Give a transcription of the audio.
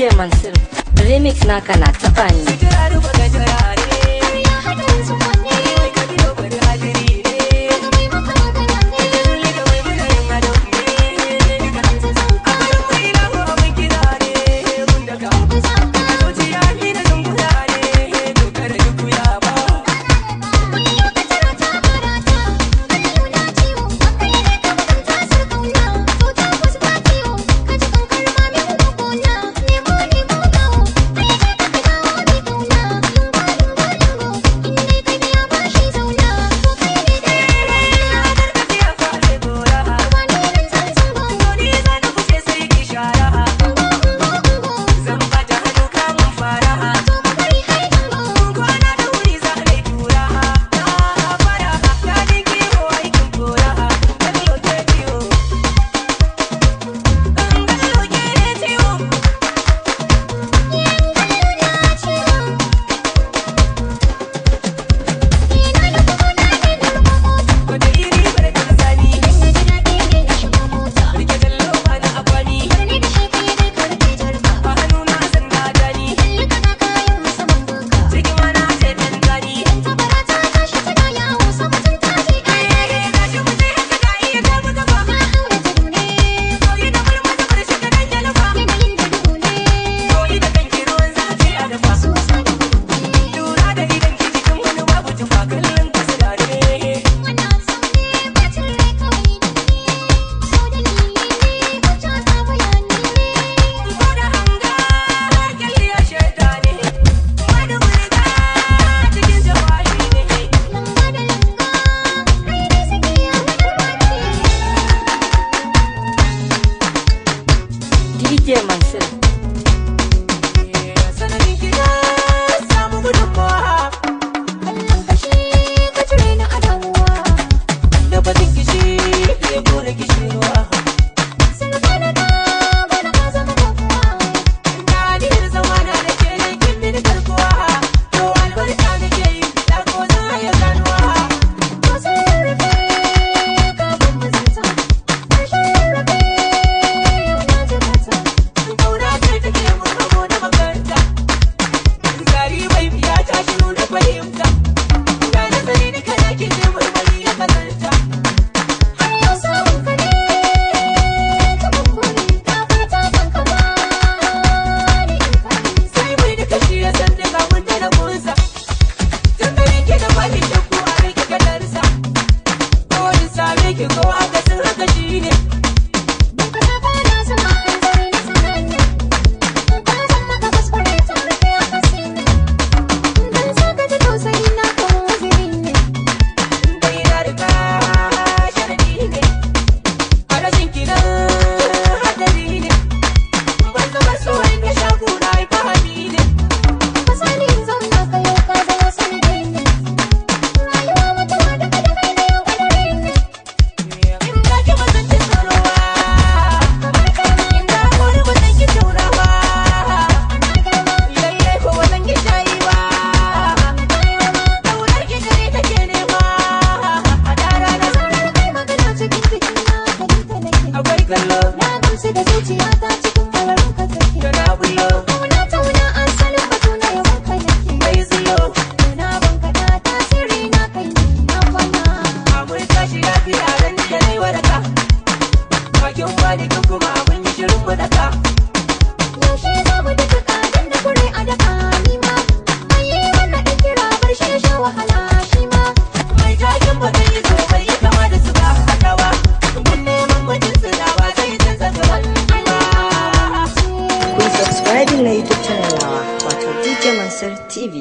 DJ Mansur, remix naka na taɓa ni. Ya haɗin su kwanne. Daga mai maka magana ne. Yanzu zan ka. Ku zan ka. Wayo ka tara ta barata. Kallo na ciwo. Kai ne ka bugun tasar kauna. To tabbas ba ciwo. Ka ji kankar mamin gogona. Nemo nemo gawo. Kai je ka ka dawo mai kauna. Lungo lungo lungo. In dai ka biya bashi zauna. To kai ne da wani nan zan zango. Ungo ungo ungo. To mu bari hai dango. Yan kallo na ciwo. Ina da kuma na da narko. Idan na ji daɗi ne na shiga mota. Birni da shi kai dai ka rufe jarka. Kalli ka ga kayan saman buka. Idan tabara ta tashi tana yawo sama tun ta je ɗaya. Na haura tudu ne. Yanayin da duhu ne. Susa da gudu ne. Muna zaune bacin rai kawai dan ne. So dalili ne ko casa bayani ne. Langa da langa, kai ne suke yawon wake. DJ Mansur, Kallon kashi ka cire ni a damuwa. Sarfa na ka bana ka zama kokuwa. To sai rarrafe kafin mu zanta. Karshen rarrafe yau na jikata. Har yau sawun ka ne ka kuskure. Ka fata kanka ba ni in kare. Sai mai da kashi ya san daga wanda na kunsa. Tun ki da baki shakku a rai kika darsa. Ko in same ki ko akasin haka shine. Ban faɗa ba na zama hanzari na tsanani. Ka zan maka kuskure ta rufe akasi ne. Dan sa ka ji tausayi na kan waziri ne. Dai na riga sharadi ne. A rashin ki nan hadari ne. Ban zama so in ga shaku na yi fahimi ne. Fasali in zauna ka yau ka zama sanadi ne. Rayuwa mutuwa duka da kai na yau kadari ne. In ga ki ba zan ci tsoro ba. Kamar kai In ga wani ba zan ki tauna ba. ana girma. Lallai ko ba zan ki shayi ba. Kaunar ki dare take nema. A dara na Zarar kai magana cikin jikina ka nake. akwai kallo. Na gamsu da zuciyata cikin mararin ka take. Da na bullo. Kauna tauna asalin batu na yawan ka nake. Mai zullo. Nuna ban kaɗa tasiri na kai ne na kwana. Mun tashi lafiya ran da nai waraka. Bakin wani duk kuma mun yi shirin mu daka. Yaushe za mu duka kadan da kure a daka ni ma. Ayi wannan ɗan kira bar shi ya sha wahala shi ma. Mai jakin ba zai yi so bai yi kama da su ba hakawa. Mun neman mutum suna ba zai canza gaban ba. Ku yi subscribing na YouTube channel nawa, wato DJ Mansur TV.